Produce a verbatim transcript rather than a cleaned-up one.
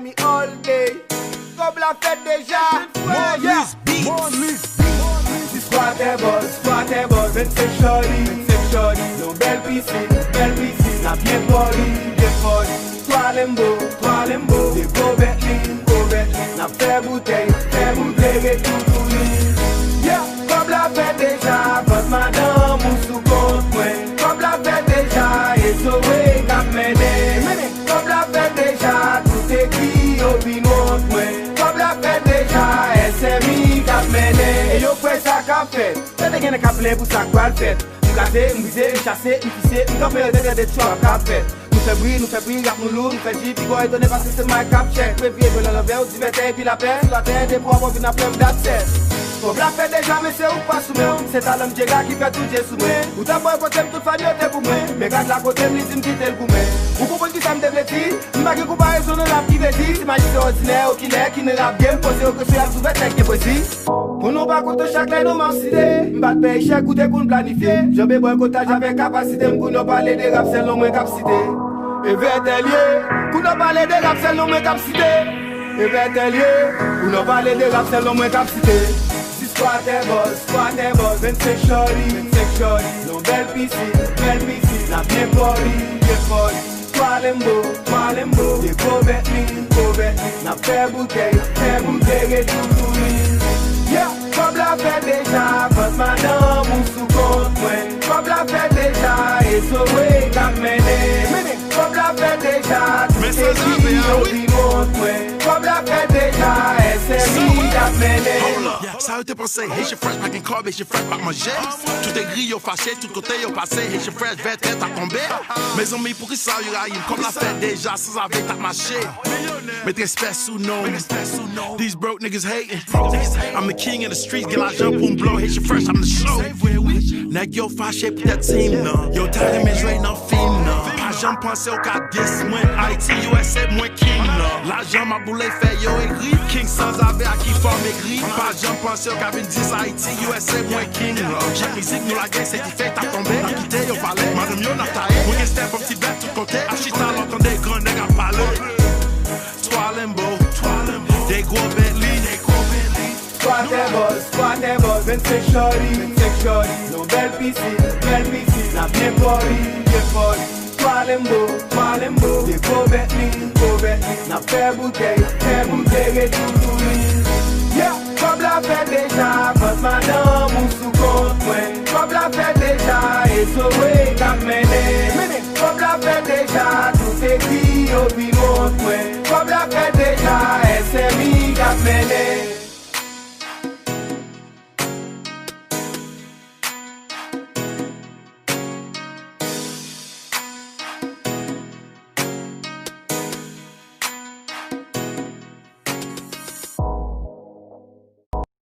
Mi all day. Kòb la fèt deja. Maurice Beats. Six squatter boss, squatter boss, vennsenk shorty, vennsenk shorty. Yon bèl pisin, bèl pisin. N ap byen poli, byen poli. Twa Lambo, twa Lambo. De gwo Bentley, gwo Bentley. N ap fè boutèy, fè boutèy, ret toutouni. Yeah, kòb la fèt deja, vant madanm ou sou kont mwen. Kòb la fèt deja, e Zoe k ap mennen. Kòb la fèt deja, tout ekri yo vin wont mwen. Kòb la fèt deja, S M I k ap mennen. E yo kwè sa k ap fèt. Tande gen nèg k ap plenyen pou sa k pral fèt. M kraze, m brize, m chase, m fise, m kanpe yo tande de trap k ap fèt. Nou fè bri, nou fè bri, rap nou lou, nou fè di, pi gwo etone paske se may k ap chèk. Mwen vye vole anlè w, divètè epi lapè. Sou latè, depi w ap vin apre m dat sèt. Kòb la fèt deja, men se ou k pa sou men w. Se talan m Djega ki fè tout je sou mwen. Ou t ap bòy kote m, tout fanm yo te pou mwen. Men gad la kote m, li di m kite l goumen. Ou konprann kisa m te vle di? M pa gen konparezon nan rap ki vle di. Si majistra òdinè, okilè, ki nan rap game, poze yo kesyon, y ap twouve tèt gen pwezi. Konnen w pa kontan chak lè non m ap site. M pa t pè echèk, ou te konn planifye. Janbe bòykotaj avèk kapasite m, kounye w pale de rap, sèl non mwen k ap site. Evè tèl ye, kounye w pale de rap, sèl non mwen k ap site. Evè tèl ye, kounye w pale de rap, sèl non mwen k ap site. Six squatter boss, squatter boss, vennsenk shorty, vennsenk shorty. Yon bèl pisin, bèl pisin, n ap byen poli, byen poli. Twa Lambo, twa Lambo, de gwo Bentley, gwo Bentley. N ap fè boutèy, fè boutèy, ret toutouni. Yeah, kòb la fèt deja, vant madanm ou sou kont mwen. Kòb la fèt deja, e Zoe k ap mennen. Kòb la fèt deja, tout ekri yo vin wont mwen. Kòb la fèt deja, S M I k ap mennen. Hold up. Sa yo te panse, Haitian Fresh pa gen kòb, Haitian Fresh pa manje. Tout egri yo fache, tout kote yo pase, Haitian Fresh vètè t ap tonbe. Mezanmi, poukisa yo rayi m? Kòb la fèt deja, sanzave t ap mache. Met respè sou non. These broke niggas hating. I'm the king of the streets, gen lajan pou m blow, Haitian Fresh, I'm the show. Nèg yo fache poutèt team nan. Yo ta renmen jwe nan fim nan. Pa janm panse w ka diss mwen. Haiti, U S A, mwen king nan. Lajan m ap boule fè yo egri. King sanzave a ki fò m egri. Pa janm panse w ka vin diss Haiti, U S A, mwen king nan. Objèk mizik nou lage, se dife t ap tonbe. N ap kite yo pale. Madanm yo n ap taye. Mwen gen step, yon ti bèt tout kote. Ap chita lè w tande gran nèg ap pale. Twa Lambo, twa Lambo. De gwo Bentley, de gwo Bentley. Squatter boss, squatter boss, vennsenk shorty, vennsenk shorty. Yon bèl pisin, bèl pisin, n ap byen poli, byen poli. Twa Lambo, twa Lambo, de gwo Bentley, gwo Bentley. N ap fè boutèy, fè boutèy, ret toutouni. Yeah, kòb la fèt deja, vant madanm ou sou kont mwen. Kòb la fèt deja, e Zoe k ap mennen. Kòb la fèt deja, tout ekri yo vin wont mwen. Kòb la fèt deja, S M I k ap mennen.